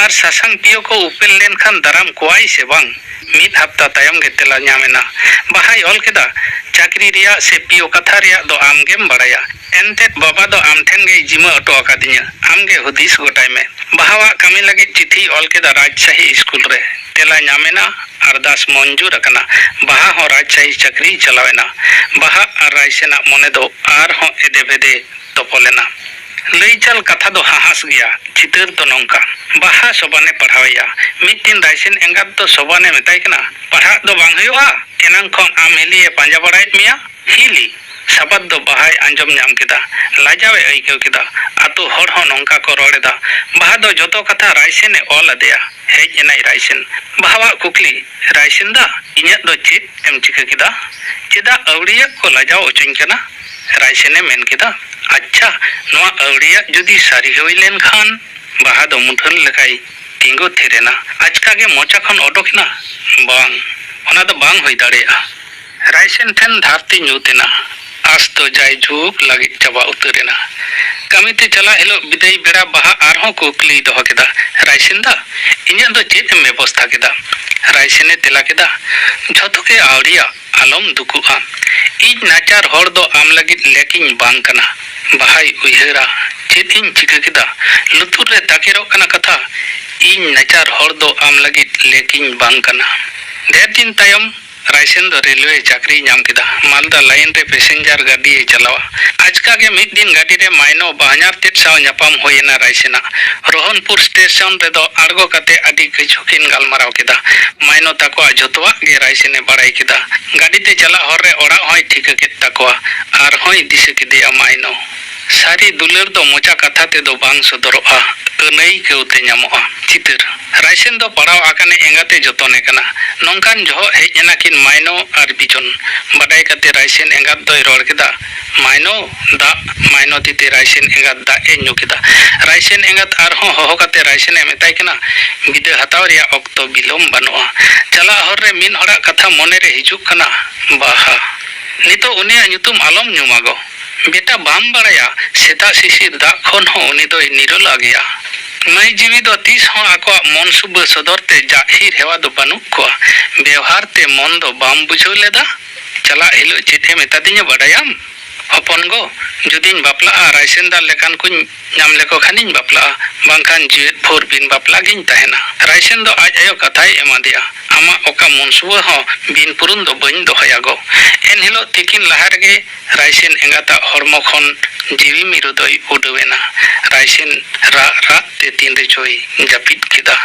ᱟᱨ ᱥᱟᱥᱟᱝ ᱯᱤᱭᱳ ᱠᱚ ᱩᱯᱮᱞ ᱞᱮᱱᱠᱷᱟᱱ ᱫᱟᱨᱟᱢ ᱠᱚᱣᱟᱭ ᱥᱮ ᱵᱟᱝ? ᱢᱤᱫ ᱦᱟᱯᱛᱟ ᱛᱟᱭᱚᱢ ᱜᱮ ᱛᱮᱞᱟ ᱧᱟᱢ ᱮᱱᱟ᱾ ᱵᱟᱦᱟᱭ ᱚᱞ ᱠᱮᱫᱟ, ᱪᱟᱹᱠᱨᱤ ᱨᱮᱭᱟᱜ ᱥᱮ ᱯᱤᱭᱳ ᱠᱟᱛᱷᱟ ᱨᱮᱭᱟᱜ ᱫᱚ ᱟᱢ ᱜᱮᱢ ᱵᱟᱲᱟᱭᱟ᱾ ᱮᱱᱛᱮᱫ ᱵᱟᱵᱟ ᱫᱚ ᱟᱢ ᱴᱷᱮᱱ ᱜᱮᱭ ᱡᱤᱢᱟᱹ ᱚᱴᱚ ᱟᱠᱟᱫᱤᱧᱟ᱾ ᱟᱢ ᱜᱮ ᱦᱩᱫᱤᱥ ᱜᱚᱴᱟᱭ ᱢᱮ᱾ ᱵᱟᱦᱟᱣᱟᱜ ᱠᱟᱹᱢᱤ ᱞᱟᱹᱜᱤᱫ ᱪᱤᱴᱷᱤᱭ ᱚᱞ ᱠᱮᱫᱟ ᱨᱟᱡᱽᱥᱟᱦᱤ ᱥᱠᱩᱞ ᱨᱮ᱾ ᱛᱮᱞᱟ ᱧᱟᱢ ᱮᱱᱟ᱾ ᱟᱨᱫᱟᱥ ᱢᱚᱧᱡᱩᱨ ᱟᱠᱟᱱᱟ᱾ ᱵᱟᱦᱟ ᱦᱚᱸ ᱨᱟᱡᱽᱥᱟᱦᱤ ᱪᱟᱹᱠᱨᱤᱭ ᱪᱟᱞᱟᱣ ᱮᱱᱟ᱾ ᱵᱟᱦᱟ ᱟᱨ ᱨᱟᱭᱥᱮᱱᱟᱜ ᱢᱚᱱᱮ ᱫᱚ ᱟᱨᱦᱚᱸ ᱮᱫᱮ ᱵᱷᱮᱫᱮ ᱛᱚᱯᱚᱞ ᱮᱱᱟ᱾ ᱞᱟᱹᱭ ᱪᱟᱞ ᱠᱟᱛᱷᱟ ᱫᱚ ᱦᱟᱦᱟᱸᱥ ᱜᱮᱭᱟ, ᱪᱤᱛᱟᱹᱨ ᱫᱚ ᱱᱚᱝᱠᱟ᱾ ᱵᱟᱦᱟ ᱥᱚᱵᱟᱱᱮ ᱯᱟᱲᱦᱟᱣᱮᱭᱟ᱾ ᱢᱤᱫ ᱫᱤᱱ ᱨᱟᱭᱥᱮᱱ ᱮᱸᱜᱟᱛ ᱫᱚ ᱥᱚᱵᱟᱱᱮ ᱢᱮᱛᱟᱭ ᱠᱟᱱᱟ, ᱯᱟᱲᱦᱟᱜ ᱫᱚ ᱵᱟᱝ ᱦᱩᱭᱩᱜᱼᱟ, ᱮᱱᱟᱝ ᱠᱷᱚᱱ ᱟᱢ ᱦᱤᱞᱤᱭᱮ ᱯᱟᱸᱡᱟ ᱵᱟᱲᱟᱭᱮᱫ ᱢᱮᱭᱟ᱾ ᱦᱤᱞᱤ᱾ ᱥᱟᱵᱟᱫ ᱫᱚ ᱵᱟᱦᱟᱭ ᱟᱸᱡᱚᱢ ᱧᱟᱢ ᱠᱮᱫᱟ᱾ ᱞᱟᱡᱟᱣ ᱮ ᱟᱹᱭᱠᱟᱹᱣ ᱠᱮᱫᱟ᱾ ᱟᱛᱳ ᱦᱚᱲ ᱦᱚᱸ ᱱᱚᱝᱠᱟ ᱠᱚ ᱨᱚᱲ ᱮᱫᱟ᱾ ᱵᱟᱦᱟ ᱫᱚ ᱡᱚᱛᱚ ᱠᱟᱛᱷᱟ ᱨᱟᱭᱥᱮᱱ ᱮ ᱚᱞ ᱟᱫᱮᱭᱟ᱾ ᱦᱮᱡ ᱮᱱᱟᱭ ᱨᱟᱭᱥᱮᱱ᱾ ᱵᱟᱦᱟᱣᱟᱜ ᱠᱩᱠᱞᱤ, ᱨᱟᱭᱥᱮᱱ ᱫᱟ, ᱤᱧᱟᱹᱜ ᱫᱚ ᱪᱮᱫ ᱮᱢ ᱪᱤᱠᱟᱹ ᱠᱮᱫᱟ? ᱪᱮᱫᱟᱜ ᱟᱹᱣᱲᱤᱭᱟᱜ ᱠᱚ ᱞᱟᱡᱟᱣ ᱚᱪᱚᱧ ᱠᱟᱱᱟ? ᱨᱟᱭᱥᱮᱱ ᱮ ᱢᱮᱱ ᱠᱮᱫᱟ, ᱟᱪᱪᱷᱟ, ᱱᱚᱣᱟ ᱟᱹᱣᱲᱤᱭᱟᱜ ᱡᱩᱫᱤ ᱥᱟᱹᱨᱤ ᱦᱩᱭ ᱞᱮᱱ ᱠᱷᱟᱱ? ᱵᱟᱦᱟ ᱫᱚ ᱢᱩᱴᱷᱟᱹᱱ ᱞᱮᱠᱟᱭ ᱛᱤᱸᱜᱩ ᱛᱷᱤᱨ ᱮᱱᱟ᱾ ᱟᱪᱠᱟ ᱜᱮ ᱢᱚᱪᱟ ᱠᱷᱚᱱ ᱚᱰᱚᱠ ᱮᱱᱟ, ᱵᱟᱝ, ᱚᱱᱟ ᱫᱚ ᱵᱟᱝ ᱦᱩᱭ ᱫᱟᱲᱮᱭᱟᱜᱼᱟ᱾ ᱨᱟᱭᱥᱮᱱ ᱴᱷᱮᱱ ᱫᱷᱟᱹᱨᱛᱤ ᱧᱩᱛ ᱮᱱᱟ᱾ ᱟᱸᱥ ᱫᱚ ᱡᱟᱭᱡᱩᱜᱽ ᱞᱟᱹᱜᱤᱫ ᱪᱟᱵᱟ ᱩᱛᱟᱹᱨ ᱮᱱᱟ᱾ ᱠᱟᱹᱢᱤ ᱛᱮ ᱪᱟᱞᱟᱜ ᱦᱤᱞᱳᱜ ᱵᱤᱫᱟᱹᱭ ᱵᱮᱲᱟ ᱵᱟᱦᱟ ᱟᱨᱦᱚᱸ ᱠᱩᱠᱞᱤᱭ ᱫᱚᱦᱚ ᱠᱮᱫᱟ, ᱨᱟᱭᱥᱮᱱ ᱫᱟ, ᱤᱧᱟᱹᱜ ᱫᱚ ᱪᱮᱫ ᱮᱢ ᱵᱮᱵᱚᱥᱛᱷᱟ ᱠᱮᱫᱟ? ᱨᱟᱭᱥᱮᱱ ᱮ ᱛᱮᱞᱟ ᱠᱮᱫᱟ, ᱡᱷᱚᱛᱚ ᱜᱮ ᱟᱹᱣᱲᱤᱭᱟᱜ, ᱟᱞᱚᱢ ᱫᱩᱠᱩᱜᱼᱟ᱾ ᱤᱧ ᱱᱟᱪᱟᱨ ᱦᱚᱲ ᱫᱚ ᱟᱢ ᱞᱟᱹᱜᱤᱫ ᱞᱮᱠᱤᱧ ᱵᱟᱝ ᱠᱟᱱᱟ᱾ ᱵᱟᱦᱟᱭ ᱩᱭᱦᱟᱹᱨᱟ, ᱪᱮᱫ ᱤᱧ ᱪᱤᱠᱟᱹ ᱠᱮᱫᱟ? ᱞᱩᱛᱩᱨ ᱨᱮ ᱛᱟᱠᱮᱨᱚᱜ ᱠᱟᱱᱟ ᱠᱟᱛᱷᱟ, ᱤᱧ ᱱᱟᱪᱟᱨ ᱦᱚᱲ ᱫᱚ ᱟᱢ ᱞᱟᱹᱜᱤᱫ ᱞᱮᱠᱤᱧ ᱵᱟᱝ ᱠᱟᱱᱟ᱾ ᱰᱷᱮᱨ ᱫᱤᱱ ᱛᱟᱭᱚᱢ ᱨᱟᱭᱥᱮᱱ ᱫᱚ ᱨᱮᱞᱣᱮ ᱪᱟᱹᱠᱨᱤᱭ ᱧᱟᱢ ᱠᱮᱫᱟ᱾ ᱢᱟᱞᱫᱟ ᱞᱟᱭᱤᱱ ᱨᱮ ᱯᱮᱥᱮᱧᱡᱟᱨ ᱜᱟᱹᱰᱤᱭᱮ ᱪᱟᱞᱟᱣᱟ᱾ ᱟᱪᱠᱟ ᱜᱮ ᱢᱤᱫ ᱫᱤᱱ ᱜᱟᱹᱰᱤ ᱨᱮ ᱢᱟᱭᱱᱚ ᱵᱟᱦᱧᱟᱨ ᱛᱮᱫ ᱥᱟᱶ ᱧᱟᱯᱟᱢ ᱦᱩᱭ ᱮᱱᱟ ᱨᱟᱭᱥᱮᱱᱟᱜ᱾ ᱨᱳᱦᱚᱱᱯᱩᱨ ᱥᱴᱮᱥᱚᱱ ᱨᱮᱫᱚ ᱟᱬᱜᱚ ᱠᱟᱛᱮ ᱟᱹᱰᱤ ᱠᱤᱪᱷᱩ ᱠᱤᱱ ᱜᱟᱞᱢᱟᱨᱟᱣ ᱠᱮᱫᱟ᱾ ᱢᱟᱭᱱᱚ ᱛᱟᱠᱚᱣᱟᱜ ᱡᱷᱚᱛᱚᱣᱟᱜ ᱜᱮ ᱨᱟᱭᱥᱮᱱ ᱮ ᱵᱟᱲᱟᱭ ᱠᱮᱫᱟ᱾ ᱜᱟᱹᱰᱤ ᱛᱮ ᱪᱟᱞᱟᱜ ᱦᱚᱨ ᱨᱮ ᱚᱲᱟᱜ ᱦᱚᱸᱭ ᱴᱷᱤᱠᱟᱹ ᱠᱮᱫ ᱛᱟᱠᱚᱣᱟ᱾ ᱟᱨᱦᱚᱸᱭ ᱫᱤᱥᱟᱹ ᱠᱮᱫᱮᱭᱟ ᱢᱟᱭᱱᱚ᱾ ᱥᱟᱹᱨᱤ ᱫᱩᱞᱟᱹᱲ ᱫᱚ ᱢᱚᱪᱟ ᱠᱟᱛᱷᱟ ᱛᱮᱫᱚ ᱵᱟᱝ ᱥᱚᱫᱚᱨᱚᱜᱼᱟ, ᱟᱹᱱᱟᱹᱭᱠᱟᱹᱣ ᱛᱮ ᱧᱟᱢᱚᱜᱼᱟ᱾ ᱪᱤᱛᱟᱹᱨ᱾ ᱨᱟᱭᱥᱮᱱ ᱫᱚ ᱯᱟᱲᱟᱣ ᱟᱠᱟᱱᱮ ᱮᱸᱜᱟᱛᱮ ᱡᱚᱛᱚᱱᱮ ᱠᱟᱱᱟ᱾ ᱱᱚᱝᱠᱟᱱ ᱡᱚᱦᱚᱜ ᱦᱮᱡ ᱮᱱᱟ ᱠᱤᱱ ᱢᱟᱭᱱᱚ ᱟᱨ ᱵᱤᱡᱚᱱ᱾ ᱵᱟᱰᱟᱭ ᱠᱟᱛᱮ ᱨᱟᱭᱥᱮᱱ ᱮᱸᱜᱟᱛ ᱫᱚᱭ ᱨᱚᱲ ᱠᱮᱫᱟ, "ᱢᱟᱭᱱᱚ, ᱫᱟᱜ!" ᱢᱟᱭᱱᱚ ᱛᱤᱛᱮ ᱨᱟᱭᱥᱮᱱ ᱮᱸᱜᱟᱛ ᱫᱟᱜ ᱮ ᱧᱩ ᱠᱮᱫᱟ᱾ ᱨᱟᱭᱥᱮᱱ ᱮᱸᱜᱟᱛ ᱟᱨᱦᱚᱸ ᱦᱚᱦᱚ ᱠᱟᱛᱮ ᱨᱟᱭᱥᱮᱱ ᱮ ᱢᱮᱛᱟᱭ ᱠᱟᱱᱟ, "ᱵᱤᱫᱟᱹ ᱦᱟᱛᱟᱣ ᱨᱮᱭᱟᱜ ᱚᱠᱛᱚ ᱵᱤᱞᱚᱢ ᱵᱟᱹᱱᱩᱜᱼᱟ᱾ ᱪᱟᱞᱟᱜ ᱦᱚᱨ ᱨᱮ ᱢᱤᱫ ᱦᱚᱲᱟᱜ ᱠᱟᱛᱷᱟ ᱢᱚᱱᱮ ᱨᱮ ᱦᱤᱡᱩᱜ ᱠᱟᱱᱟ, ᱵᱟᱦᱟ᱾ ᱱᱤᱛᱚᱜ ᱩᱱᱤᱭᱟᱜ ᱧᱩᱛᱩᱢ ᱟᱞᱚᱢ ᱧᱩᱢᱟ ᱜᱚ᱾ ᱵᱮᱴᱟ, ᱵᱟᱢ ᱵᱟᱲᱟᱭᱟ, ᱥᱮᱛᱟᱜ ᱥᱤᱥᱤᱨ ᱫᱟᱜ ᱠᱷᱚᱱ ᱦᱚᱸ ᱩᱱᱤ ᱫᱚᱭ ᱱᱤᱨᱚᱞᱟ ᱜᱮᱭᱟ᱾ ᱢᱟᱹᱭ ᱡᱤᱣᱤ ᱫᱚ ᱛᱤᱥ ᱦᱚᱸ ᱟᱠᱚᱣᱟᱜ ᱢᱚᱱ ᱥᱩᱵᱟᱹ ᱥᱚᱫᱚᱨ ᱛᱮ ᱡᱟᱜ ᱦᱤᱨ ᱦᱮᱣᱟ ᱫᱚ ᱵᱟᱹᱱᱩᱜ ᱠᱚᱣᱟ᱾ ᱵᱮᱣᱦᱟᱨ ᱛᱮ ᱢᱚᱱ ᱫᱚ ᱵᱟᱢ ᱵᱩᱡᱷᱟᱹᱣ ᱞᱮᱫᱟ? ᱪᱟᱞᱟᱜ ᱦᱤᱞᱳᱜ ᱪᱮᱫ ᱮ ᱢᱮᱛᱟᱫᱤᱧᱟ ᱵᱟᱰᱟᱭᱟᱢ? ᱦᱚᱯᱚᱱ ᱜᱚ, ᱡᱩᱫᱤᱧ ᱵᱟᱯᱞᱟᱜᱼᱟ, ᱨᱟᱭᱥᱮᱱ ᱫᱟ ᱞᱮᱠᱟᱱ ᱠᱚᱧ ᱧᱟᱢ ᱞᱮᱠᱚ ᱠᱷᱟᱱᱤᱧ ᱵᱟᱯᱞᱟᱜᱼᱟ, ᱵᱟᱝᱠᱷᱟᱱ ᱡᱤᱣᱮᱫ ᱵᱷᱳᱨ ᱵᱤᱱ ᱵᱟᱯᱞᱟ ᱜᱤᱧ ᱛᱟᱦᱮᱱᱟ᱾" ᱨᱟᱭᱥᱮᱱ ᱫᱚ ᱟᱡ ᱟᱭᱳ ᱠᱟᱛᱷᱟᱭ ᱮᱢᱟᱫᱮᱭᱟ, "ᱟᱢᱟᱜ ᱚᱠᱟ ᱢᱚᱱᱥᱩᱵᱟᱹ ᱦᱚᱸ ᱵᱤᱱ ᱯᱩᱨᱩᱱ ᱫᱚ ᱵᱟᱹᱧ ᱫᱚᱦᱚᱭᱟ ᱜᱚ᱾" ᱮᱱᱦᱤᱞᱳᱜ ᱛᱤᱠᱤᱱ ᱞᱟᱦᱟ ᱨᱮᱜᱮ ᱨᱟᱭᱥᱮᱱ ᱮᱸᱜᱟᱛᱟᱜ ᱦᱚᱲᱢᱚ ᱠᱷᱚᱱ ᱡᱤᱣᱤ ᱢᱤᱨᱩ ᱫᱚᱭ ᱩᱰᱟᱹᱣ ᱮᱱᱟ᱾ ᱨᱟᱭᱥᱮᱱ ᱨᱟᱜ ᱨᱟᱜ ᱛᱮ ᱛᱤᱱ ᱨᱮᱪᱚᱭ ᱡᱟᱹᱯᱤᱫ ᱠᱮᱫᱟ᱾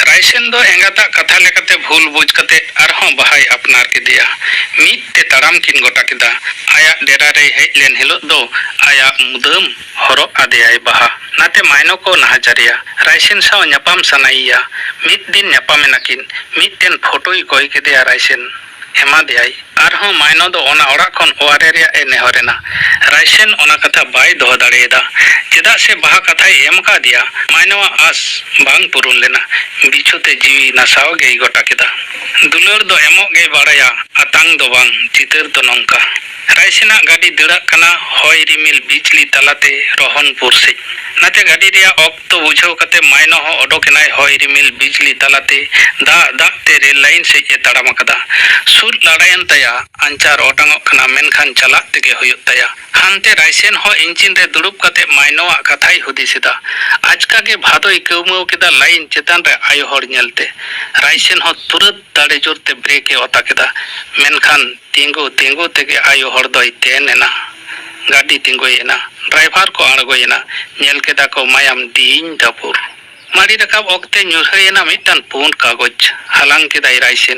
ᱨᱟᱭᱥᱮᱱ ᱫᱚ ᱮᱸᱜᱟᱛᱟᱜ ᱠᱟᱛᱷᱟ ᱞᱮᱠᱟᱛᱮ ᱵᱷᱩᱞ ᱵᱩᱡᱽ ᱠᱟᱛᱮ ᱟᱨᱦᱚᱸ ᱵᱟᱦᱟᱭ ᱟᱯᱱᱟᱨ ᱠᱮᱫᱮᱭᱟ᱾ ᱢᱤᱫ ᱛᱮ ᱛᱟᱲᱟᱢ ᱠᱤᱱ ᱜᱚᱴᱟ ᱠᱮᱫᱟ᱾ ᱟᱭᱟᱜ ᱰᱮᱨᱟ ᱨᱮᱭ ᱦᱮᱡ ᱞᱮᱱ ᱦᱤᱞᱳᱜ ᱫᱚ ᱟᱭᱟᱜ ᱢᱩᱫᱟᱹᱢ ᱦᱚᱨᱚᱜ ᱟᱫᱮᱭᱟᱭ ᱵᱟᱦᱟ᱾ ᱱᱟᱛᱮ ᱢᱟᱭᱱᱚ ᱠᱚ ᱱᱟᱦᱟᱪᱟᱨᱮᱭᱟ᱾ ᱨᱟᱭᱥᱮᱱ ᱥᱟᱶ ᱧᱟᱯᱟᱢ ᱥᱟᱱᱟᱭᱮᱭᱟ᱾ ᱢᱤᱫ ᱫᱤᱱ ᱧᱟᱯᱟᱢ ᱮᱱᱟᱠᱤᱱ᱾ ᱢᱤᱫᱴᱮᱱ ᱯᱷᱳᱴᱳᱭ ᱠᱚᱭ ᱠᱮᱫᱮᱭᱟ ᱨᱟᱭᱥᱮᱱ᱾ ᱮᱢᱟᱫᱮᱭᱟᱭ᱾ ᱟᱨᱦᱚᱸ ᱢᱟᱭᱱᱚ ᱫᱚ ᱚᱱᱟ ᱚᱲᱟᱜ ᱠᱷᱚᱱ ᱚᱣᱟᱨᱮ ᱨᱮᱭᱟᱜ ᱮ ᱱᱮᱦᱚᱨ ᱮᱱᱟ᱾ ᱨᱟᱭᱥᱮᱱ ᱚᱱᱟ ᱠᱟᱛᱷᱟ ᱵᱟᱭ ᱫᱚᱦᱚ ᱫᱟᱲᱮᱭᱟᱫᱟ᱾ ᱪᱮᱫᱟᱜ ᱥᱮ ᱵᱟᱦᱟ ᱠᱟᱛᱷᱟᱭ ᱮᱢ ᱟᱠᱟᱫᱮᱭᱟ, ᱢᱟᱭᱱᱚᱣᱟᱜ ᱟᱸᱥ ᱵᱟᱝ ᱯᱩᱨᱩᱱ ᱞᱮᱱᱟ᱾ ᱵᱤᱪᱷᱩ ᱛᱮ ᱡᱤᱣᱤ ᱱᱟᱥᱟᱣ ᱜᱮᱭ ᱜᱚᱴᱟ ᱠᱮᱫᱟ᱾ ᱫᱩᱞᱟᱹᱲ ᱫᱚ ᱮᱢᱚᱜ ᱜᱮᱭ ᱵᱟᱲᱟᱭᱟ, ᱟᱛᱟᱝ ᱫᱚ ᱵᱟᱝ᱾ ᱪᱤᱛᱟᱹᱨ ᱫᱚ ᱱᱚᱝᱠᱟ᱾ ᱨᱟᱭᱥᱮᱱᱟᱜ ᱜᱟᱹᱰᱤ ᱫᱟᱹᱲᱟᱜ ᱠᱟᱱᱟ ᱦᱚᱭ ᱨᱤᱢᱤᱞ ᱵᱤᱡᱽᱞᱤ ᱛᱟᱞᱟᱛᱮ ᱨᱚᱦᱚᱱᱯᱩᱨ ᱥᱮᱡ᱾ ᱱᱟᱛᱮ ᱜᱟᱹᱰᱤ ᱨᱮᱭᱟᱜ ᱚᱠᱛᱚ ᱵᱩᱡᱷᱟᱹᱣ ᱠᱟᱛᱮ ᱢᱟᱭᱱᱚ ᱦᱚᱸ ᱚᱰᱚᱠ ᱮᱱᱟᱭ ᱦᱚᱭ ᱨᱤᱢᱤᱞ ᱵᱤᱡᱽᱞᱤ ᱛᱟᱞᱟᱛᱮ᱾ ᱫᱟᱜ ᱫᱟᱜ ᱛᱮ ᱨᱮᱞ ᱞᱟᱭᱤᱱ ᱥᱮᱡ ᱮ ᱛᱟᱲᱟᱢ ᱟᱠᱟᱫᱟ᱾ ᱥᱩᱫ ᱞᱟᱲᱟᱭᱮᱱ ᱛᱟᱭᱟ, ᱟᱧᱪᱟᱨ ᱚᱴᱟᱝᱚᱜ ᱠᱟᱱᱟ, ᱢᱮᱱᱠᱷᱟᱱ ᱪᱟᱞᱟᱜ ᱛᱮᱜᱮ ᱦᱩᱭᱩᱜ ᱛᱟᱭᱟ᱾ ᱦᱟᱱᱛᱮ ᱨᱟᱭᱥᱮᱱ ᱦᱚᱸ ᱤᱧᱡᱤᱱ ᱨᱮ ᱫᱩᱲᱩᱵ ᱠᱟᱛᱮ ᱢᱟᱭᱱᱚᱣᱟᱜ ᱠᱟᱛᱷᱟᱭ ᱦᱩᱫᱤᱥ ᱮᱫᱟ᱾ ᱟᱪᱠᱟ ᱜᱮ ᱵᱷᱟᱫᱚᱭ ᱠᱟᱹᱣᱢᱟᱹᱣ ᱠᱮᱫᱟ, ᱞᱟᱭᱤᱱ ᱪᱮᱛᱟᱱ ᱨᱮ ᱟᱭᱳ ᱦᱚᱲ ᱧᱮᱞᱛᱮ᱾ ᱨᱟᱭᱥᱮᱱ ᱦᱚᱸ ᱛᱩᱨᱟᱹᱛ ᱫᱟᱲᱮ ᱡᱳᱨ ᱛᱮ ᱵᱨᱮᱠ ᱮ ᱚᱛᱟ ᱠᱮᱫᱟ, ᱢᱮᱱᱠᱷᱟᱱ ᱛᱤᱸᱜᱩ ᱛᱤᱸᱜᱩ ᱛᱮᱜᱮ ᱟᱭᱳ ᱦᱚᱲ ᱫᱚᱭ ᱛᱮᱱ ᱮᱱᱟ᱾ ᱜᱟᱹᱰᱤ ᱛᱤᱸᱜᱩᱭᱮᱱᱟ, ᱰᱨᱟᱭᱵᱷᱟᱨ ᱠᱚ ᱟᱬᱜᱚᱭᱮᱱᱟ, ᱧᱮᱞ ᱠᱮᱫᱟ ᱠᱚ ᱢᱟᱭᱟᱢ ᱰᱤᱧ ᱰᱟᱹᱯᱩᱨ᱾ ᱢᱟᱹᱲᱤ ᱨᱟᱠᱟᱵ ᱚᱠᱛᱮ ᱧᱩᱨᱦᱟᱹᱭᱮᱱᱟ ᱢᱤᱫᱴᱟᱝ ᱯᱩᱸᱰ ᱠᱟᱜᱚᱡᱽ᱾ ᱦᱟᱞᱟᱝ ᱠᱮᱫᱟᱭ ᱨᱟᱭᱥᱮᱱ᱾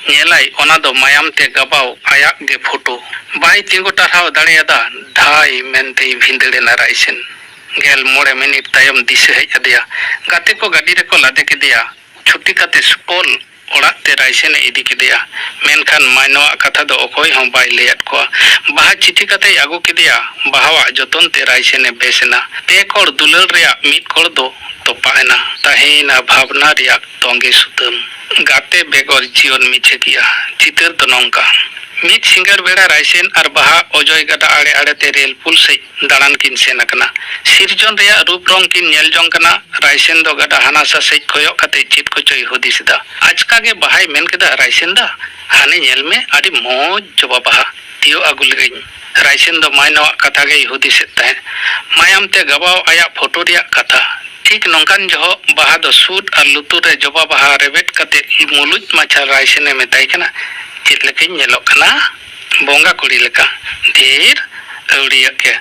ᱧᱮᱞᱟᱭ, ᱚᱱᱟ ᱫᱚ ᱢᱟᱭᱟᱢ ᱛᱮ ᱜᱟᱵᱟᱣ ᱟᱭᱟᱜ ᱜᱮ ᱯᱷᱳᱴᱳ᱾ ᱵᱟᱭ ᱛᱤᱸᱜᱩ ᱴᱟᱨᱦᱟᱣ ᱫᱟᱲᱮᱭᱟᱫᱟ, ᱰᱷᱟᱭ ᱢᱮᱱᱛᱮᱭ ᱵᱷᱤᱸᱫᱟᱹᱲ ᱮᱱᱟ ᱨᱟᱭᱥᱮᱱ᱾ ᱜᱮᱞ ᱢᱚᱬᱮ ᱢᱤᱱᱤᱴ ᱛᱟᱭᱚᱢ ᱫᱤᱥᱟᱹ ᱦᱮᱡ ᱟᱫᱮᱭᱟ᱾ ᱜᱟᱛᱮ ᱠᱚ ᱜᱟᱹᱰᱤ ᱨᱮᱠᱚ ᱞᱟᱫᱮ ᱠᱮᱫᱮᱭᱟ᱾ ᱪᱷᱩᱴᱤ ᱠᱟᱛᱮ ᱥᱩᱯᱚᱞ ᱚᱲᱟᱜ ᱛᱮ ᱨᱟᱭᱥᱮᱱ ᱮ ᱤᱫᱤ ᱠᱮᱫᱮᱭᱟ᱾ ᱢᱮᱱᱠᱷᱟᱱ ᱢᱟᱭᱱᱚᱣᱟᱜ ᱠᱟᱛᱷᱟ ᱫᱚ ᱚᱠᱚᱭ ᱦᱚᱸ ᱵᱟᱭ ᱞᱟᱹᱭᱟᱫ ᱠᱚᱣᱟ᱾ ᱵᱟᱦᱟ ᱪᱤᱴᱷᱤ ᱠᱟᱛᱮᱭ ᱟᱹᱜᱩ ᱠᱮᱫᱮᱭᱟ᱾ ᱵᱟᱦᱟᱣᱟᱜ ᱡᱚᱛᱚᱱ ᱛᱮ ᱨᱟᱭᱥᱮᱱ ᱮ ᱵᱮᱥ ᱮᱱᱟ᱾ ᱯᱮ ᱠᱚᱬ ᱫᱩᱞᱟᱹᱲ ᱨᱮᱭᱟᱜ ᱢᱤᱫ ᱠᱚᱬ ᱫᱚ ᱛᱚᱯᱟᱜ ᱮᱱᱟ᱾ ᱛᱟᱦᱮᱸᱭᱮᱱᱟ ᱵᱷᱟᱵᱽᱱᱟ ᱨᱮᱭᱟᱜ ᱛᱚᱸᱜᱮ ᱥᱩᱛᱟᱹᱢ᱾ ᱜᱟᱛᱮ ᱵᱮᱜᱚᱨ ᱡᱤᱭᱚᱱ ᱢᱤᱪᱷᱟᱹ ᱜᱮᱭᱟ᱾ ᱪᱤᱛᱟᱹᱨ ᱫᱚ ᱱᱚᱝᱠᱟ᱾ ᱢᱤᱫ ᱥᱤᱸᱜᱟᱹᱲ ᱵᱮᱲᱟ ᱨᱟᱭᱥᱮᱱ ᱟᱨ ᱵᱟᱦᱟ ᱚᱡᱚᱭ ᱜᱟᱰᱟ ᱟᱲᱮ ᱟᱲᱮ ᱛᱮ ᱨᱮᱞ ᱯᱩᱞ ᱥᱮᱫ ᱫᱟᱬᱟᱱ ᱠᱤᱱ ᱥᱮᱱ ᱟᱠᱟᱱᱟ᱾ ᱥᱤᱨᱡᱚᱱ ᱨᱮᱭᱟᱜ ᱨᱩᱯ ᱨᱚᱝ ᱠᱤᱱ ᱧᱮᱞ ᱡᱚᱝ ᱠᱟᱱᱟ᱾ ᱨᱟᱭᱥᱮᱱ ᱫᱚ ᱜᱟᱰᱟ ᱦᱟᱱᱟᱥᱟ ᱥᱮᱫ ᱠᱚᱭᱚᱜ ᱠᱟᱛᱮ ᱪᱮᱫ ᱠᱚᱪᱚᱭ ᱦᱩᱫᱤᱥ ᱮᱫᱟ᱾ ᱟᱪᱠᱟ ᱜᱮ ᱵᱟᱦᱟᱭ ᱢᱮᱱ ᱠᱮᱫᱟ, "ᱨᱟᱭᱥᱮᱱ ᱫᱟ, ᱦᱟᱱᱮ ᱧᱮᱞ ᱢᱮ, ᱟᱹᱰᱤ ᱢᱚᱡᱽ ᱡᱚᱵᱟ ᱵᱟᱦᱟ᱾ ᱛᱤᱭᱳᱜ ᱟᱹᱜᱩ ᱞᱮᱜᱟᱹᱧ᱾" ᱨᱟᱭᱥᱮᱱ ᱫᱚ ᱢᱟᱭᱱᱚᱣᱟᱜ ᱠᱟᱛᱷᱟ ᱜᱮᱭ ᱦᱩᱫᱤᱥᱮᱫ ᱛᱟᱦᱮᱸᱫ᱾ ᱢᱟᱭᱟᱢ ᱛᱮ ᱜᱟᱵᱟᱣ ᱟᱭᱟᱜ ᱯᱷᱳᱴᱳ ᱨᱮᱭᱟᱜ ᱠᱟᱛᱷᱟ᱾ ᱴᱷᱤᱠ ᱱᱚᱝᱠᱟᱱ ᱡᱚᱦᱚᱜ ᱵᱟᱦᱟ ᱫᱚ ᱥᱩᱫ ᱟᱨ ᱞᱩᱛᱩᱨ ᱨᱮ ᱡᱚᱵᱟ ᱵᱟᱦᱟ ᱨᱮᱵᱮᱫ ᱠᱟᱛᱮ ᱢᱩᱞᱩᱡ ᱢᱟᱪᱷᱟ ᱨᱟᱭᱥᱮᱱᱮ ᱢᱮᱛᱟᱭ ᱠᱟᱱᱟ, "ᱪᱮᱫ ᱞᱮᱠᱟᱧ ᱧᱮᱞᱚᱜ ᱠᱟᱱᱟ? ᱵᱚᱸᱜᱟ ᱠᱩᱲᱤ ᱞᱮᱠᱟ᱾ ᱰᱷᱮᱨ ᱟᱹᱣᱲᱤᱭᱟᱹᱜ ᱜᱮ᱾"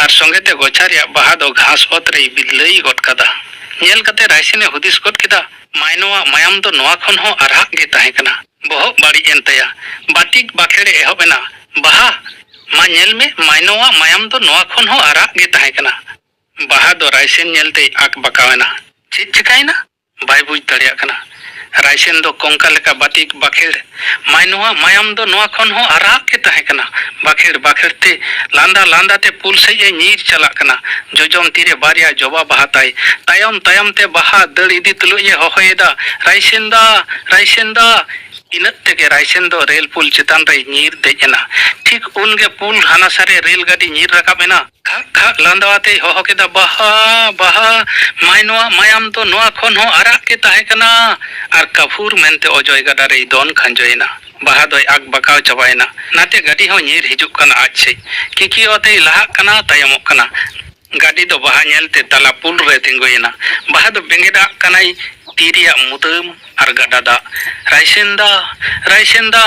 ᱟᱨ ᱥᱚᱸᱜᱮ ᱛᱮ ᱜᱚᱪᱷᱟ ᱨᱮᱭᱟᱜ ᱵᱟᱦᱟ ᱫᱚ ᱜᱷᱟᱥ ᱚᱛ ᱨᱮᱭ ᱵᱤᱞᱟᱹᱭ ᱜᱚᱫ ᱠᱟᱫᱟ᱾ ᱧᱮᱞ ᱠᱟᱛᱮ ᱨᱟᱭᱥᱮᱱᱮ ᱦᱩᱫᱤᱥ ᱜᱚᱫ ᱠᱮᱫᱟ, ᱢᱟᱭᱱᱚᱣᱟᱜ ᱢᱟᱭᱟᱢ ᱫᱚ ᱱᱚᱣᱟ ᱠᱷᱚᱱ ᱦᱚᱸ ᱟᱨᱦᱟᱜ ᱜᱮ ᱛᱟᱦᱮᱸ ᱠᱟᱱᱟ᱾ ᱵᱚᱦᱚᱜ ᱵᱟᱹᱲᱤᱡ ᱮᱱ ᱛᱟᱭᱟ᱾ ᱵᱟᱹᱛᱤᱠ ᱵᱟᱠᱷᱮᱲ ᱮ ᱮᱦᱚᱵ ᱮᱱᱟ, "ᱵᱟᱦᱟ, ᱢᱟ ᱧᱮᱞ ᱢᱮ, ᱢᱟᱭᱱᱚᱣᱟᱜ ᱢᱟᱭᱟᱢ ᱫᱚ ᱱᱚᱣᱟ ᱠᱷᱚᱱ ᱦᱚᱸ ᱟᱨᱟᱜ ᱜᱮ ᱛᱟᱦᱮᱸ ᱠᱟᱱᱟ᱾" ᱵᱟᱦᱟ ᱫᱚ ᱨᱟᱭᱥᱮᱱ ᱧᱮᱞᱛᱮᱭ ᱟᱠ ᱵᱟᱠᱟᱣ ᱮᱱᱟ᱾ ᱪᱮᱫ ᱪᱤᱠᱟᱹᱭᱮᱱᱟ? ᱵᱟᱭ ᱵᱩᱡᱽ ᱫᱟᱲᱮᱭᱟᱜ ᱠᱟᱱᱟ᱾ ᱨᱟᱭᱥᱮᱱ ᱫᱚ ᱠᱚᱝᱠᱟ ᱞᱮᱠᱟ ᱵᱟᱹᱛᱤᱠ ᱵᱟᱠᱷᱮᱲ, "ᱢᱟᱭᱱᱚᱣᱟᱜ ᱢᱟᱭᱟᱢ ᱫᱚ ᱱᱚᱣᱟ ᱠᱷᱚᱱ ᱦᱚᱸ ᱟᱨᱟᱜ ᱜᱮ ᱛᱟᱦᱮᱸ ᱠᱟᱱᱟ᱾" ᱵᱟᱠᱷᱮᱲ ᱵᱟᱠᱷᱮᱲ ᱛᱮ ᱞᱟᱸᱫᱟ ᱞᱟᱸᱫᱟ ᱛᱮ ᱯᱩᱞ ᱥᱮᱫ ᱮ ᱧᱤᱨ ᱪᱟᱞᱟᱜ ᱠᱟᱱᱟ᱾ ᱡᱚᱡᱚᱢ ᱛᱤᱨᱮ ᱵᱟᱨᱭᱟ ᱡᱚᱵᱟ ᱵᱟᱦᱟ ᱛᱟᱭ᱾ ᱛᱟᱭᱚᱢ ᱛᱟᱭᱚᱢ ᱛᱮ ᱵᱟᱦᱟ ᱫᱟᱹᱲ ᱤᱫᱤ ᱛᱩᱞᱩᱡ ᱮ ᱦᱚᱦᱚᱭᱮᱫᱟ, "ᱨᱟᱭᱥᱮᱱ ᱫᱟ, ᱨᱟᱭᱥᱮᱱ ᱫᱟ!" ᱤᱱᱟᱹᱜ ᱛᱮᱜᱮ ᱨᱟᱭᱥᱮᱱ ᱫᱚ ᱨᱮᱞ ᱯᱩᱞ ᱪᱮᱛᱟᱱ ᱨᱮᱭ ᱧᱤᱨ ᱫᱮᱡ ᱮᱱᱟ᱾ ᱴᱷᱤᱠ ᱩᱱᱜᱮ ᱯᱩᱞ ᱦᱟᱱᱟ ᱥᱟᱨᱮ ᱨᱮᱞ ᱜᱟᱹᱰᱤ ᱧᱤᱨ ᱨᱟᱠᱟᱵ ᱮᱱᱟ᱾ ᱠᱷᱟᱜ ᱠᱷᱟᱜ ᱞᱟᱸᱫᱟ ᱟᱛᱮᱭ ᱦᱚᱦᱚ ᱠᱮᱫᱟ, "ᱵᱟᱦᱟ, ᱵᱟᱦᱟ, ᱢᱟᱭᱱᱚᱣᱟᱜ ᱢᱟᱭᱟᱢ ᱫᱚ ᱱᱚᱣᱟ ᱠᱷᱚᱱ ᱦᱚᱸ ᱟᱨᱟᱜ ᱜᱮ ᱛᱟᱦᱮᱸ ᱠᱟᱱᱟ!" ᱟᱨ ᱠᱟᱯᱷᱩᱨ ᱢᱮᱱᱛᱮ ᱚᱡᱚᱭ ᱜᱟᱰᱟ ᱨᱮᱭ ᱫᱚᱱ ᱠᱷᱟᱸᱡᱚᱭᱮᱱᱟ᱾ ᱵᱟᱦᱟ ᱫᱚᱭ ᱟᱠ ᱵᱟᱠᱟᱣ ᱪᱟᱵᱟᱭᱮᱱᱟ᱾ ᱱᱟᱛᱮ ᱜᱟᱹᱰᱤ ᱦᱚᱸ ᱧᱤᱨ ᱦᱤᱡᱩᱜ ᱠᱟᱱᱟ ᱟᱡ ᱥᱮᱡ᱾ ᱠᱤᱠᱤᱭᱟᱹᱣ ᱟᱛᱮᱭ ᱞᱟᱦᱟᱜ ᱠᱟᱱᱟ, ᱛᱟᱭᱚᱢᱚᱜ ᱠᱟᱱᱟ᱾ ᱜᱟᱹᱰᱤ ᱫᱚ ᱵᱟᱦᱟ ᱧᱮᱞᱛᱮ ᱛᱟᱞᱟ ᱯᱩᱞ ᱨᱮ ᱛᱤᱸᱜᱩᱭᱮᱱᱟ᱾ ᱵᱟᱦᱟ ᱫᱚ ᱵᱮᱸᱜᱮᱫ ᱟᱜ ᱠᱟᱱᱟᱭ ᱛᱤ ᱨᱮᱭᱟᱜ ᱢᱩᱫᱟᱹᱢ ᱟᱨ ᱜᱟᱰᱟ ᱫᱟᱜ᱾ "ᱨᱟᱭᱥᱮᱱ ᱫᱟ, ᱨᱟᱭᱥᱮᱱ ᱫᱟ,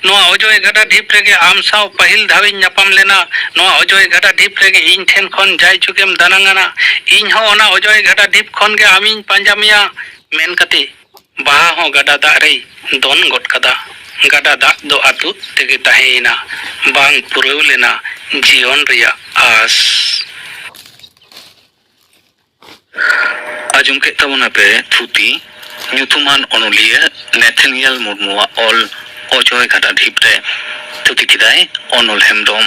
ᱱᱚᱣᱟ ᱚᱡᱚᱭ ᱜᱟᱰᱟ ᱰᱷᱤᱯ ᱨᱮᱜᱮ ᱟᱢ ᱥᱟᱶ ᱯᱟᱹᱦᱤᱞ ᱫᱷᱟᱣᱤᱧ ᱧᱟᱯᱟᱢ ᱞᱮᱱᱟ᱾ ᱱᱚᱣᱟ ᱚᱡᱚᱭ ᱜᱟᱰᱟ ᱰᱷᱤᱯ ᱨᱮᱜᱮ ᱤᱧ ᱴᱷᱮᱱ ᱠᱷᱚᱱ ᱡᱟᱭ ᱡᱩᱜᱽᱮᱢ ᱫᱟᱱᱟᱝ ᱟᱱᱟ᱾ ᱤᱧ ᱦᱚᱸ ᱚᱱᱟ ᱚᱡᱚᱭ ᱜᱟᱰᱟ ᱰᱷᱤᱯ ᱠᱷᱚᱱ ᱜᱮ ᱟᱢᱤᱧ ᱯᱟᱸᱡᱟ ᱢᱮᱭᱟ᱾" ᱢᱮᱱ ᱠᱟᱛᱮ ᱵᱟᱦᱟ ᱦᱚᱸ ᱜᱟᱰᱟ ᱫᱟᱜ ᱨᱮᱭ ᱫᱚᱱ ᱜᱚᱫ ᱠᱟᱫᱟ᱾ ᱜᱟᱰᱟ ᱫᱟᱜ ᱫᱚ ᱟᱹᱛᱩᱜ ᱛᱮᱜᱮ ᱛᱟᱦᱮᱸᱭᱮᱱᱟ᱾ ᱵᱟᱝ ᱯᱩᱨᱟᱹᱣ ᱞᱮᱱᱟ ᱡᱤᱭᱚᱱ ᱨᱮᱭᱟᱜ ᱟᱸᱥ᱾ ᱟᱸᱡᱚᱢ ᱠᱮᱫ ᱛᱟᱵᱚᱱᱟᱯᱮ ᱛᱷᱩᱛᱤ ᱧᱩᱛᱩᱢᱟᱱ ᱚᱱᱚᱞᱤᱭᱟᱹ ᱱᱮᱛᱷᱮᱱᱤᱭᱟᱞ ᱢᱩᱨᱢᱩᱣᱟᱜ ᱚᱞ ᱚᱡᱚᱭ ᱜᱟᱰᱟ ᱰᱷᱤᱯ ᱨᱮ᱾ ᱛᱷᱩᱛᱤ ᱠᱮᱫᱟᱭ ᱚᱱᱚᱞ ᱦᱮᱢᱵᱽᱨᱚᱢ᱾